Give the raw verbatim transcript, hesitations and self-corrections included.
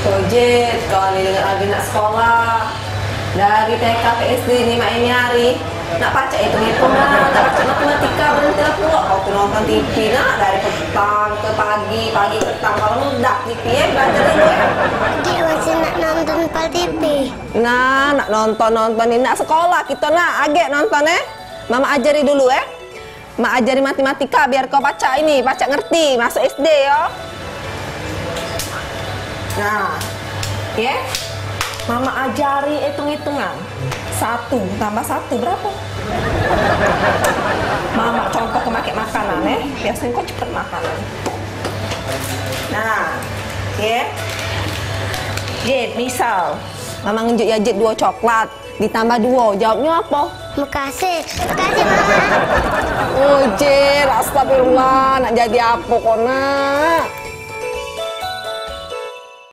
Ojit, kau ni dengar lagi nak sekolah. Dari T K ke S D ni mak ini hari. Nak pacak hitung-hitung lah, nak pacak matematika, berhenti lah pulak kau tu nonton T V nak, dari petang ke pagi, pagi petang, kalau mudah T V ya, belajar dulu ya. Dik masih nak nonton Pal T V. Nah, nak nonton-nonton ni, nak sekolah kita nak, agek nonton eh. Mama ajari dulu eh. Mak ajari matematika biar kau pacak ini, pacak ngerti, masuk S D yo. Nah, ye. Mama ajari hitung-hitungan. Satu tambah satu berapo? Mama contoh ke make makanan eh. Biasonyo kau cepet makan. Nah, ye. Ye, misal Mama ngenjuk Yajit duo coklat. Ditambah duo, jawabnyo apo? Makasih. Makasih, Mama. Ojit, astagfirullah, nak jadi apo kau nak?